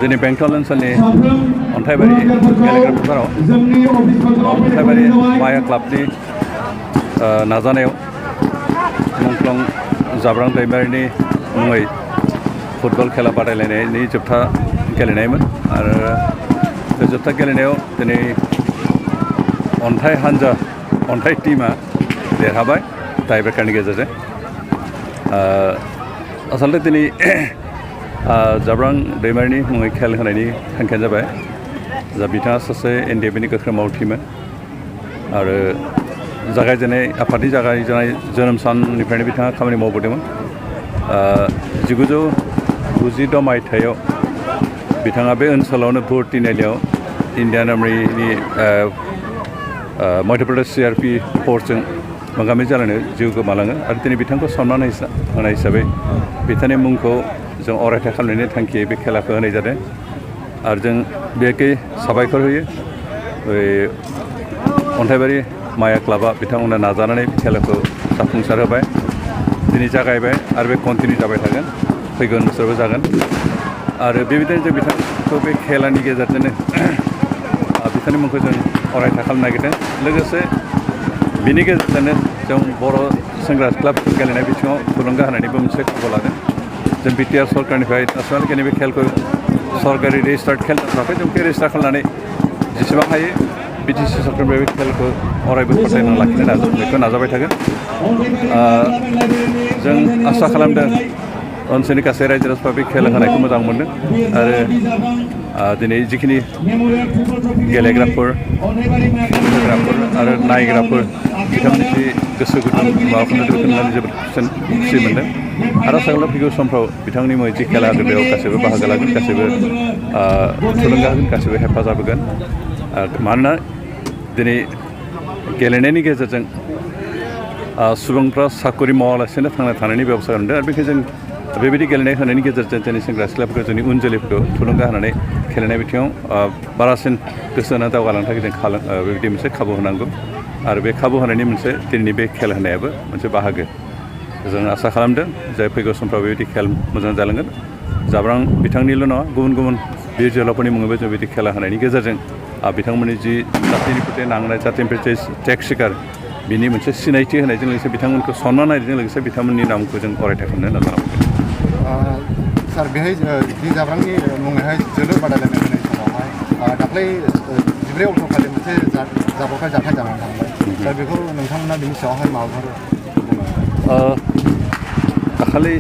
दिनै बेंटल ओनसोलनि अन्थाइबारि गेलेग्रा फोथाराव अन्थाइबारि माया क्लाबनि नाजानायाव मुंख्लं जाब्रां दैमारिनि मुङै फुटबल खेला बादायलायनायनि जोबथा गेलेनायमोन आरो बे जोबथा गेलेनायाव दिनै अन्थाइ टीमा देरहाबाय टाइब्रेकारनि गेजेरजों आसलते दिनै जाब्रां दैमारिनि मुङै खेल होनायनि थांखियानो जाबाय जा बिथाङा सासे एनडिएफबिनि गोख्रों मावथिमोन आरो आफादनि जागायजेननाय जोनोम साननिफ्रायनो बिथाङा खामानि मावबोदोंमोन 1996 मायथाइयाव बिथाङा बे ओनसोलावनो भर्ति नालियाव इन्डियान आर्मिनि मध्य प्रदेश CRP फर्सजों मोगा मोगि जालायनो जिउ गोमालाङो आरो दिनै बिथांखौ सनमान होनाय हिसाबै बिथांनि मुंखौ जों अरायथा खालामनायनि थांखियै बे खेलाखौ होनाय जादों आरो जों बेखै साबायखर होयो अन्थाइबारि माया क्लाबा बिथांमोना नाजानानै खेलाखौ जाफुंसार होबाय दिनै जागायबाय आरो बे कन्टिनिउ जाबाय थागोन फैगोन बोसोरावबो जागोन आरो बेबायदिनो जों बिथांखौ बे खेलानि गेजेरजोंनो बिथांनि मुंखौ जों अरायथा खालामनो नागिरदों लोगोसे बिनि गेजेरजोंनो जों बर' सेंग्रा सिख्लाफोर गेलेनाय बिथिङाव थुलुंगा होनायनिबो मोनसे खाबु लादों जों बिटिआर सरकारनिफ्राय नासनेल बे खेलखौ सरकारि रेजिस्टार्ड खेल जाथाराखै जों रेजिस्टार खालामनानै जेसेबां हायो BTC सरकारनिफ्राय बे खेलखौ अरायबो फोथांना लाखिनो बेखौ नाजाबाय थागोन जों आसा खालामदों ओनसोलनि गासै रायजो राजाफ्रा बे खेला होनायखौ मोजां मोनदों आरो दिनै जिखिनि गेलेग्राफोर आरो नायग्राफोर बिथांमोननि जि गोसो गुदुं माबाखौनो होनानै जोबोद खुसि मोनदों आरो आसा खालामो फैगौ समफ्राव बिथांनि मुङै जि खेला होगोन बेयाव गासैबो बाहागो लागोन गासैबो थुलुंगा होगोन गासैबो हेफाजाब होगोन मानोना दिनै गेलेनायनि गेजेरजों सुबुंफ्रा साकरि मावालासेनो थांना थानायनि बेबस्था मोनदों आरो बेखौ जों बेबायदि गेलेनाय होनायनि गेजेरजों जोंनि सेंग्रा सिख्लाफोरखौ जोंनि उन जोलैफोरखौ थुलुंगा होनानै गेलेनाय बिथिङाव बारासिन गोसो होनानै दावगालांनो थाखाय जों बेबायदि मोनसे खाबु होनांगौ आरो बे खाबु होनायनि मोनसे दिनैनि बे खेल होनायाबो मोनसे बाहागो जों आसा खालामदों जे फैगौ समफ्राव बेबायदि खेल मोजां जालांगोन जाब्रां बिथांनिल' नङा गुबुन गुबुन बिर जोहोलावफोरनि मुङैबो जों बिदि खेला होनायनि गेजेरजों बिथांमोननि जि जातिनि प्रति नांनाय जातिनि प्रति टेग शिकार बिनि मोनसे सिनायथि होनायजों लोगोसे बिथांमोनखौ सनमान होनायजों लोगोसे बिथांमोननि नामखौ जों अरायथा खालामनो नाजानांगोन सार बेहाय जि जाब्रांनि मुङैहाय जोलुर बादायलायनाय होनाय समावहाय दाख्लै 14 अक्ट'खालि मोनसे जाब्रबथाय जाथाय जानानै थांबाय दा बेखौ नोंथांमोना बिनि सायावहाय माबाफोर दाखालि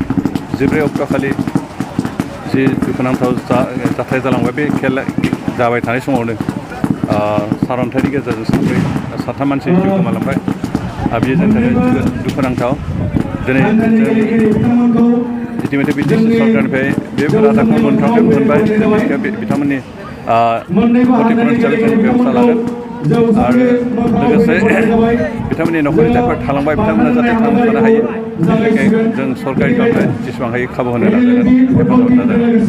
14 अक्ट'खालि जि दुखुनांथाव जाथाय जालांबाय बे खेला जाबाय थानाय समावनो सारअन्थाइनि गेजेरजों साथाम मानसि जिउ गोमालांबाय बेयो जोंनि थाखाय दुखुनांथाव दिनै इतिमध्य BTC सरकारनिफ्राय बे रादाबखौ मोनबाय बिथांमोननि क्षतिपुरन हिसाबै जों बेबस्था लागोन आरो लोगोसे बिथांमोननि न'खरनि जायफोर थालांबाय बिथांमोना जाहाथे थांना थानो हायो बेनि थाखाय जों सरकारनि तरफनिफ्राय जेसेबां हायो खाबु होनो नाजागोन हेफाजाब नाजागोन